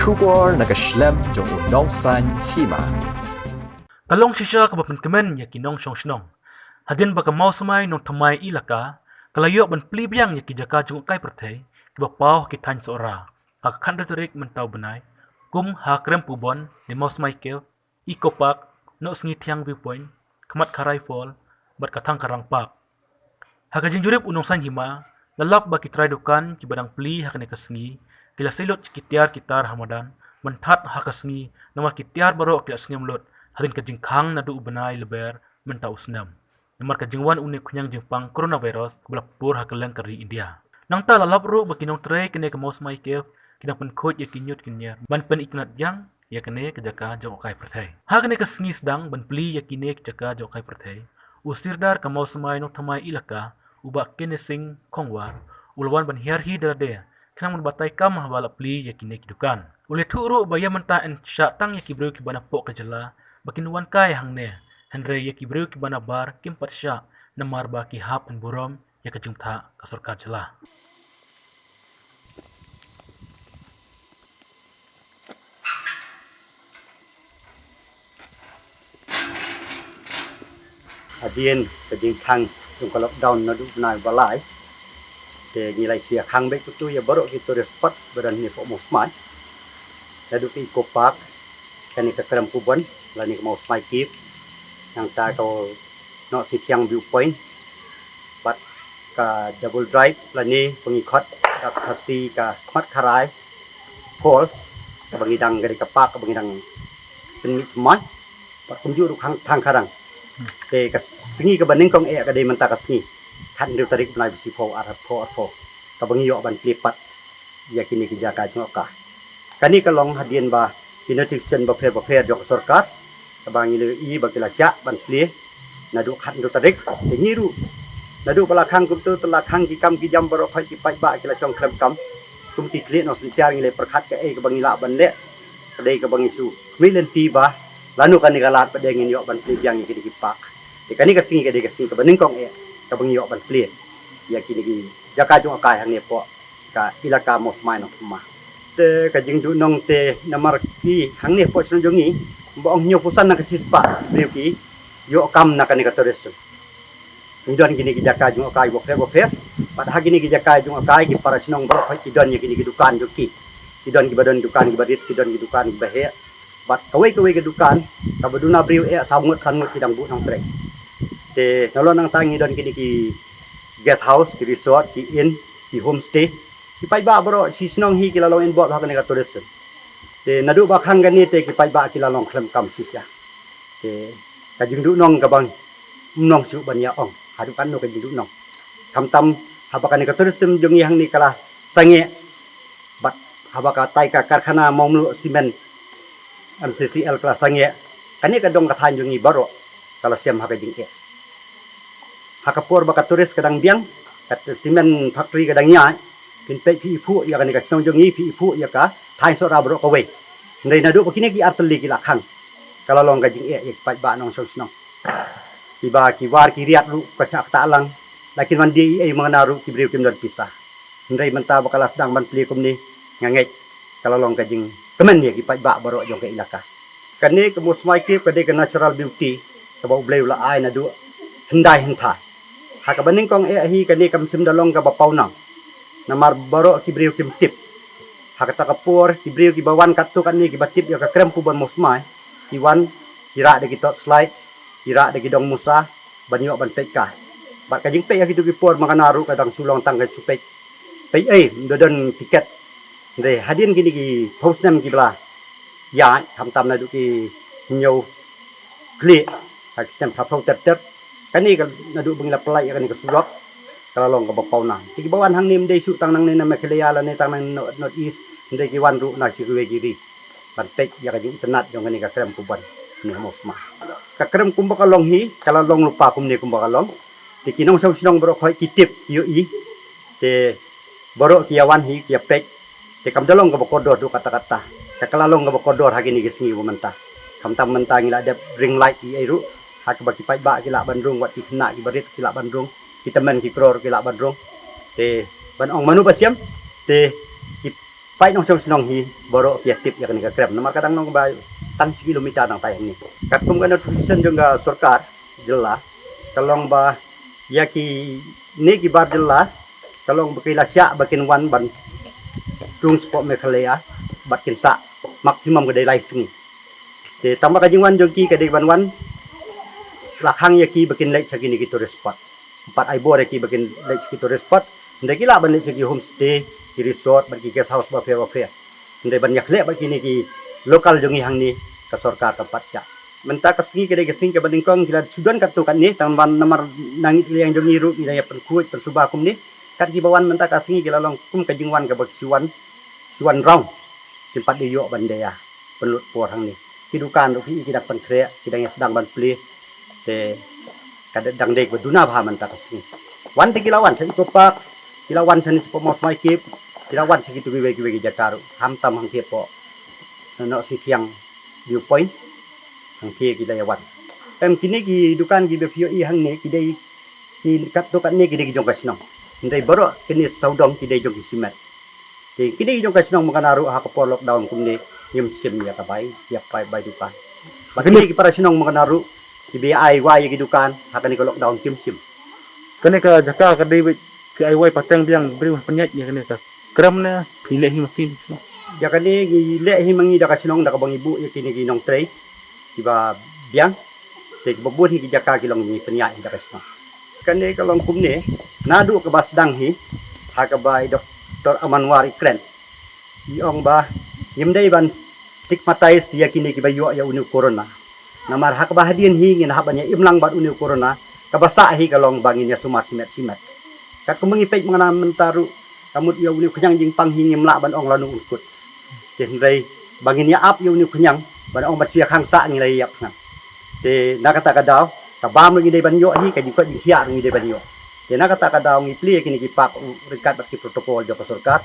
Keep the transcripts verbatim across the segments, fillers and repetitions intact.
Khubor na ka shlem jong u nongsan hima. Ka long shisha kaba pynkmen ïa ki nongshong shnong. Hadien ba ka Mawsmai Nongthymmai Elaka ka la ïoh ban plie biang ïa ki jaka jngohkai pyrthei kiba paw ha ki thaiñ Sohra ha ka khathynriew tarik mynta u bnai, kum ha Krem Pubon, ne Mawsmai Cave, Eco Park, Nohsngi Thiang View Point, Khmat Kharai Fall bad ka Thangkarang Park. Ha ka jingjurip u nongsan hima la lap ba ki trai dukan kiba dang plie ha kane ka sngi ki la sei lut ki tiar ki tar ha madan mynta ha ka sngi, namar ki tiar baroh ki la sngem lut hadien ka jingkhang naduh u bnai Lber mynta u snem, namar ka jingwan une u khñiang jingpang coronavirus kaba la pur ha kylleng ka ri India. Nangta la lap ruh ba ki nongtrei kane ka Mawsmai Cave ki dang pynkhuid ïa ki ñiut ki ñier ban pynitynnad ïa ïa kane ka jaka jngohkai pyrthei. Ha kane ka sngi sdang ban plie ïa kine ki jaka jngohkai pyrthei, u Sirdar ka Mawsmai Nongthymmai Elaka, u Bah Kenneth Singh Khongwar, u la wan ban hiar hi da lade khnang ban batai kam haba la plie ïa kine ki dukan. U la ïathuh ruh ba ïa mynta yn shah tang ïa ki briew kiba napoh ka jylla ba kin wan kai hangne, hynrei ïa ki briew kiba nabar kim pat shah namar ba ki hap yn burom ïa ka jingthoh ka sorkar jylla. Hadien ka jingkhang jong ka lockdown naduh bnai ba lai, te ngi la ïa khang beit kumto ïa baroh ki tourist spot ba don hapoh Mawsmai, naduh ka Eco Park, kane ka Krem Pubon, lane ka Mawsmai Cave, nangta ka Nohsngi Thiang View Point, bad ka Double Drive lane ba ngi khot da ka Khasi ka Khmat Kharai Falls, kaba ngi dang, ka dei ka park kaba ngi dang pynmih thymmai, bad kumjuh ruh ka Thangkarang. Te ka sngi kaba nyngkong eh ka dei mynta ka sngi, khathynriew tarik bnai ba shiphew, arphew arphew, kaba ngi ïoh ban plie pat ïa kine ki jaka jngohkai. Kane ka long hadien ba ki notification bapher bapher jong ka sorkar, kaba ngi la ïohi ba ki la shah ban plie naduh khathynriew tarik. Te ngi ruh, naduh ba la khang kumto te la khang ki kam ki jam baroh, ki paidbah ki la shong khlem kam. Kum ki khlieh nongsynshar ngi la pyrkhat kaei kaba ngi lah ban leh, ka dei kaba ngi shu khmih lynti ba lano kane ka lad pat de ngin ïoh ban plie biang ïa kine ki park. Te kane ka sngi ka dei ka sngi kaba nyngkong eh kaba ngi ïoh ban plie ïa kine ki jaka jngohkai hangne hapoh ka Elaka Mawsmai Nongthymmai. Te ka jingduhnong te namar ki hangne hapoh shnong jong ngi, ba ong hynñiewphew san na ka shispah briew ki ïoh kam na kane ka tourism. Ngi don kine ki jaka jngohkai bapher bapher, bad ha kine ki jaka jngohkai ki para shnong baroh ki don ïa kine ki dukan jong ki. Ki don kiba don dukan kiba rit, ki don ki dukan kiba heh, bad kawei kawei ka dukan kaba duna briew eh saw ngut san ngut ki dang buh nongtrei. Te nalor nangta ngi don kine ki guest house, ki resort, ki inn, ki homestay. Ki paidbah baroh shi shnong hi ki la long involve ha kane ka tourism. Te naduh ba khang kane te ki paidbah ki la long khlem kam shisha. Te ka jingduhnong kaba ngim long shuh ban ïa ong haduh katno ka jingduhnong. Khamtam haba kane ka tourism jong ngi hangne ka la sangeh, bad haba katai ka karkhana Mawmluh Cement, M C C L, ka la sangeh, kane ka dong ka thaiñ jong ngi baroh ka la shem ha ka jingeh. Ha ka por ba ka tourist ka dang biang, ka cement factory ka dang ïaid, phin peit phi ïohi phuh ïa kane ka shnong jong ngi, phi ïohi phuh ïa ka thaiñ Sohra baroh kawei. Hynrei naduh ba kine ki artylli ki la khang, ka la long ka jingeh ïa ki paidbah nongshong shnong. Kiba ki war ki riat ruh ka shah ktah lang, la kin wan die ei ei mangna ruh ki briew kim don pisa. Hynrei mynta ba ka la sdang ban plie kumne, nga ngeit ka la long ka jingkmen ïa ki paidbah baroh jong ka Elaka. Kane ka Mawsmai Cave ka dei ka natural beauty kaba U Blei u la ai naduh hyndai hynta. Ha kaba nyngkong eh hi kane kam shym da long kaba pawnang, namar baroh ki briew kim tip. Ha kata ka por ki briew kiba wan katto katne kiba tip ïa ka Krem Pubon Mawsmai, ki wan, ki rah da ki torchlight, ki rah da ki dong musa ban ïoh ban peit kai. Bad ka jingpeit ha kito ki por mangna ruh ka dang shu long tang ka shu peit. Peit ei, ym don tiket. Hynrei hadien kine ki phew snem kiba la ïaid, khamtam naduh ki hynñiew khlieh ha ki snem phraphew ter ter, kane ka, naduh ba ngi la pynlait ïa kane ka surok, ka la long kaba pawnang. Te kiba wan hangne ym dei shuh tang nangne na Meghalaya lane tang na North, North East, hynrei ki wan ruh na shi kiwei ki ri ban peit ïa ka jingitynnad jong kane ka Krem Pubon ne ha Mawsmai. Ka Krem kumba ka long hi ka la long lypa kumne kumba ka long. Te ki nongshong shnong baroh khoit ki tip ki ïohi. Te baroh ki ïa wan hi ki ïa peit. Te kam da long kaba kordor duh katta katta. Ka, ka la long kaba kordor ha kine ki sngi ba mynta. Khamtam mynta ngi la dep ring light ei ei ruh. Ha kaba ki paidbah ki lah ban rung, wat ki khynnah kiba rit ki lah ban rung, ki tymmen ki kror ki lah ban rung. Te ban ong mano ba shem, te ki Paid nongshong shnong hi baroh ki ïa tip ïa kane ka krem namar ka dang nang ba tang shi kilometer nang tai hangne. Katkum ka notification jong ka sorkar jylla ka long ba ïa kine ki bar jylla ka long ba ki la shah ba kin wan ban tung sport Meghalaya bad kin sah maximum ka dei lai sngi. Te tang ba ka jingwan jong ki ka dei ban wan la khang ïa ki ba kin leit sha kine ki tourist spot. Pat ai bor ïa ki ba kin leit sha ki tourist spot. Hynrei ki lah ban leit sha ki homestay, ki resort bad ki guest house bapher bapher. Hynrei ban ïakhleh bad kine ki local jong ngi hangne ka sorkar kam pat shah. Mynta ka sngi ka dei ka sngi kaba nyngkong ki la shu don katto katne tang ban namar na ngi liang jong ngi ruh ngi la ïa pynkhuid pynsuba kumne. Kat kiba wan mynta ka sngi ki la long kum ka jingwan kaba shu wan shu wan round. Kim pat dei ïoh ban dei ïa pynlut por hangne. Ki dukan ruh ki ki dang pynkhreh ki dang ïa sdang ban plie. Te ka dang dei ba duna bha mynta ka sngi. Wan te ki la wan sha Eco Park, ki la wan sha ni spot Mawsmai Cave, ki la wan sha kitu kiwei kiwei ki jaka ruh. Ham tam hangthie hapoh Nohsithiang View Point hangthie ki la ïa wan. Em kine ki dukan kiba phi ïohi hangne ki dei ki katto katne ki dei ki jong ka shnong. Hynrei baroh kine sawdong ki dei jong ki simet. Te kine ki jong ka shnong mynta ruh ha ka por lockdown kumne ngim shim ïa ka bai ïa ka bai dukan. Ba kine ki para shnong mynta ruh kiba ai wai ïa ki dukan ha kane ka lockdown kim shim. Kane ka jaka ka dei bad ki ai wai pateng biang briew pynïaid ïa kane ka krem ne phi leh hi ma ki. Ïa kane ngi leh hi ma ngi da ka shnong da kaba ngi buh ïa kine ki nongtrei kiba biang. Te kiba bun hi ki jaka ki long ngi pynïaid hi da ka shnong. Kane ka long kumne naduh kaba sdang hi ha kaba i Doktor Amanwar i kren. I ong ba ngim dei ban stigmatize ïa kine kiba ïoh ïa une u corona. Namar ha kaba hadien hi ngin hap ban ïa im lang bad une u corona kaba sah hi ka long ba ngin ïa sumar shimet shimet. Katkum ba ngi peit mynta ruh ka mut ïa une u khñiang jingpang hi ngim lah ban ong lano un kut. Te hynrei ba ngin ïa ap ïa une u khñiang ban ong ban shu ïa khang sah ngi la ïa ap khñiang. Te na kata ka daw ka bam ruh ngi dei ban ïoh hi ka jingkoit jingkhiah ruh ngi dei ban ïoh. Te na kata ka daw ngi plie kine ki pap ryngkat bad ki protocol jong ka sorkar.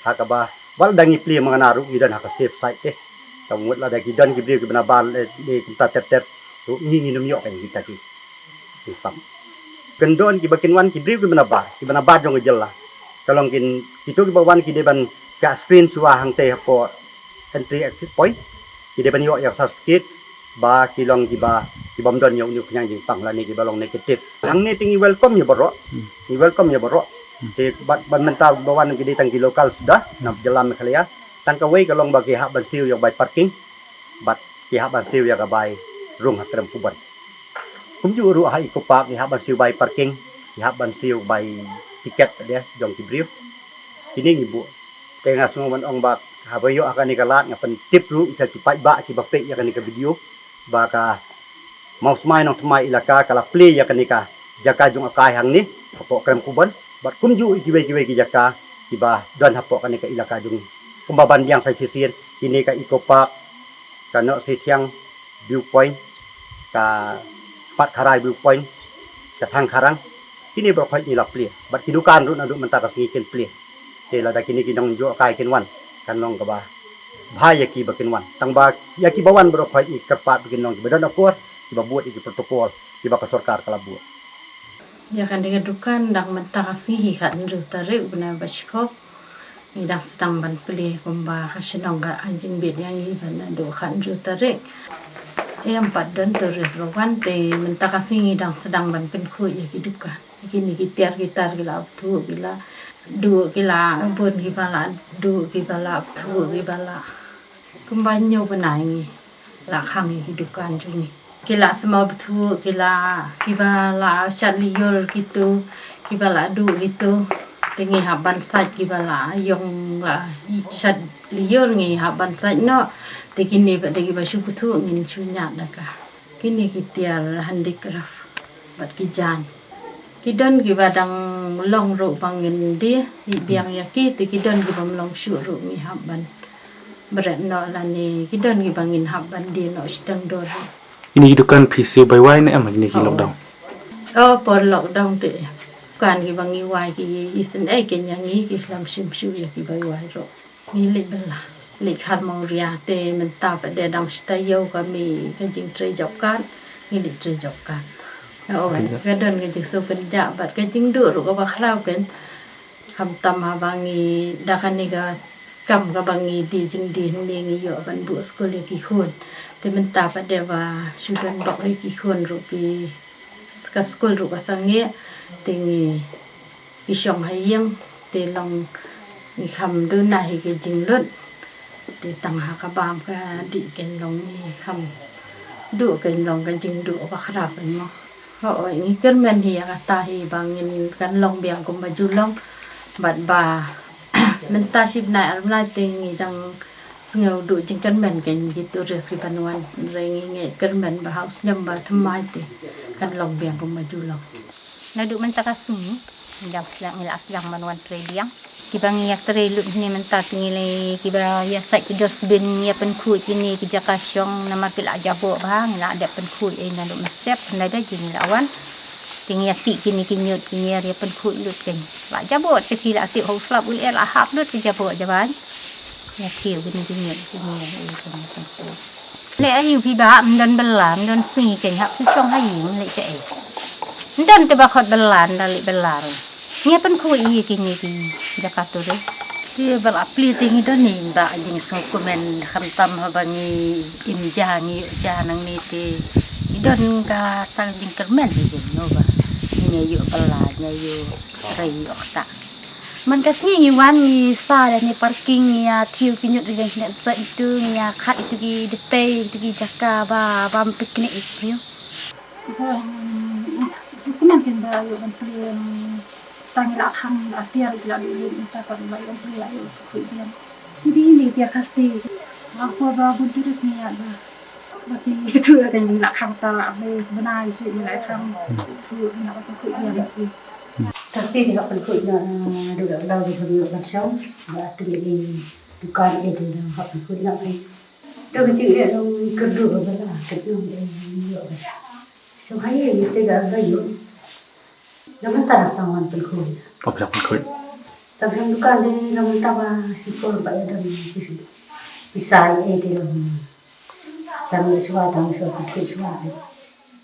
Ha kaba wat lada ngi plie mynta ruh ngi don ha ka safe side te. Ka mut lada ki don ki briew kiba na bar lei kumta ter ter ruh ngi ngin ym ïoh ka jingkit ka ki. Ki pap. Kin don kiba kin wan ki briew kiba na bar kiba na bar jong ka jylla. Ka long kin kito kiba wan ki dei ban shah screen shuwa hangtei hapoh entry exit point. Ki dei ban ïoh ïa ka certificate ba ki long kiba kibym don ïa une u khñiang jingpang lane kiba long negative. Hangne te ngi welcome ïa baroh. Ngi welcome ïa baroh. Te bad ban mynta ba wan ki dei tang ki local suda na jylla Meghalaya. Tang kawei ka long ba ki hap ban siew ïa ka bai parking bad ki hap ban siew ïa ka bai rung ha Krem Kubon. Kumjuh ruh ha Eco Park ki hap ban siew bai parking, ki hap ban siew bai tiket de jong ki briew. Kine ngi buh. Te nga sngew ban ong ba haba ïoh ha kane ka lad nga pyntip ruh ïa ki paidbah kiba peit ïa kane ka video ba ka Mawsmai Nongthymmai Elaka ka la plie ïa kane ka jaka jong ka kai hangne hapoh Krem Kubon bad kumjuh ïa kiwei kiwei ki jaka kiba don hapoh kane ka elaka jong ngi. Kumba ban biang sa shisien kine ka Eco Park, ka Nohsithiang View Point, ka Patkharai View Point, ka Thangkharang. Kine baroh khoit ngi la plie bad ki dukan ruh naduh mynta ka sngi kin plie. Te lada kine ki nongjoh kai kin wan kan long kaba bha ïa ki ba kin wan. Tang ba ïa kiba wan baroh khoit ngi kyrpad ba kin long kiba don akor kiba bud ïa ki protocol kiba ka sorkar ka la buh. Ïa kane ka dukan dang mynta ka sngi hi khathynriew tarik u bnai ba shiphew. Ngi dang sdang ban plie kumba ha shnong ka ai jingbit ïa ngi ban naduh khathynriew tarik. Em pat don tourist ba wan te mynta ka sngi ngi dang sdang ban pynkhuid ïa ki dukan. Kine ki tiar ki tar ki la bthuh ki la duh ki la bun kiba la duh kiba la bthuh kiba la. Kumba ñiew bnai ngi la khang ïa ki dukan jong ngi. Ki la sma bthuh ki la kiba la shat liur kitu kiba la duh kitu. Te ngi hap ban sait kiba la ïong la shat liur ngi hap ban sait noh. Te kine pat de kiba shu bthuh ngin shu ñiad da ka. Kine ki tiar handicraft bad ki jaiñ. Ki don kiba dang long ruh ba ngin die ïa biang ïa ki te ki don kibym long shuh ruh ngi hap ban bret noh lane ki don kiba ngin hap ban die noh shiteng dor ruh. Ini ki dukan phi siew bai wai ne em ini ki lockdown? Oh, por lockdown te dukan kiba ngi wai ki isynei kein ïa ngi ki khlem shim shuh ïa ki bai wai ruh. Ngi leit bylla leit khar mawria te mynta pat de dang shata ïew ka mih ka jingtrei job card. Ngi leit trei job card. Ka don ka jingsngewkynjah bad ka jingduh ruh kaba khraw kein. Khamtam haba ngi da kane ka Kam kaba ngi die jingdie hangne ngi ïoh ban buh skul ïa ki khun. Te mynta pat de ba shu don bok ïa ki khun ruh ki, ka skul ruh ka sangeh. Te ngi, ngi shong ha ïing, te long ngi kham duna hi ki jinglut. Te tang ha ka bam ka dih kein long ngi kham duh kein long ka jingduh ba khraw kein mo. Hooid, ngi kyrmen hi ïa kata hi ba ngin kan long biang kumba ju long. Bad ba mynta shi bnai ar bnai te ngi dang sngew duh jingkyrmen kein ki tourist kiban wan, hynrei ngi ngeit kyrmen ba ha u snem ba thymmai te kan long biang kumba ju long. Naduh mynta ka sngi ngi dang sdang, ngi la sdang ban wan trei biang. Kiba ngi ïa trei lut hangne mynta te ngi la, kiba ïa sait ki dustbin, ngi ïa pynkhuid kine ki jaka shong, namar ki la jaboh bha, ngi la dep pynkhuid ei naduh mynstep, hynrei da jin ngi la wan. Te ngi ïa tih kine ki ñiut, kine ïa pynkhuid lut kein. La jaboh te phi la tip ha u slap u lyer la hap lut ki jaboh jaban. Ïa tih kine ki ñiut, kine ïa pynkhuid. Leh aïu phi ba ym don bylla, ym don sngi kein hap shu shong ha ïing leh shaei. Ym don te ba khot bylla, ynda leh bylla ruh. Ngi pynkhuid ïa kine ki jaka tourist. Te ba la plie te ngi don ïa ba jingsngewkmen khamtam haba ngi im ja ngi ïoh ja nangne te. Ngi don kata ka jingkyrmen hi jin no ba. Ngi ïoh bylla, ngi ïoh rei ïoh kata. Man ka sngi ngi wan ngi sa da ngi parking ngi ïa thiew ki ñiut ri jong ki net sot itu ngi ïa khat itu ki depei itu ki jaka ba bam picnic itu. Ba, mm, sngewkmen kein ba ïoh ban plie, mm, tang la khang la tiar la lut lut mynta pat ba ïoh ban plie la ïoh khuid biang. Ngi dei ngi tiar Khasi. Ba ko ba bun tourist ngi ïa ba. Ba ki tu kein la khang ta ba bnai shi ngi la khang. Tu ngi la khuid biang ki. Khasi ngi la khuid na du la la du ban shong. Ba tu ngi dukan eh tu la khuid na kein. Dang jingeh long kyrduh ba la kyrduh eh ïoh ba. Shong ha ïing te da ba ïoh. Namar ta la sang wan pynkhuid. Pop la pynkhuid. Sang han dukan de namar ta ba shi por ba ïa dang pisa ïa de long. Sang ïa shuwa dang shuwa pynkhuid shuwa.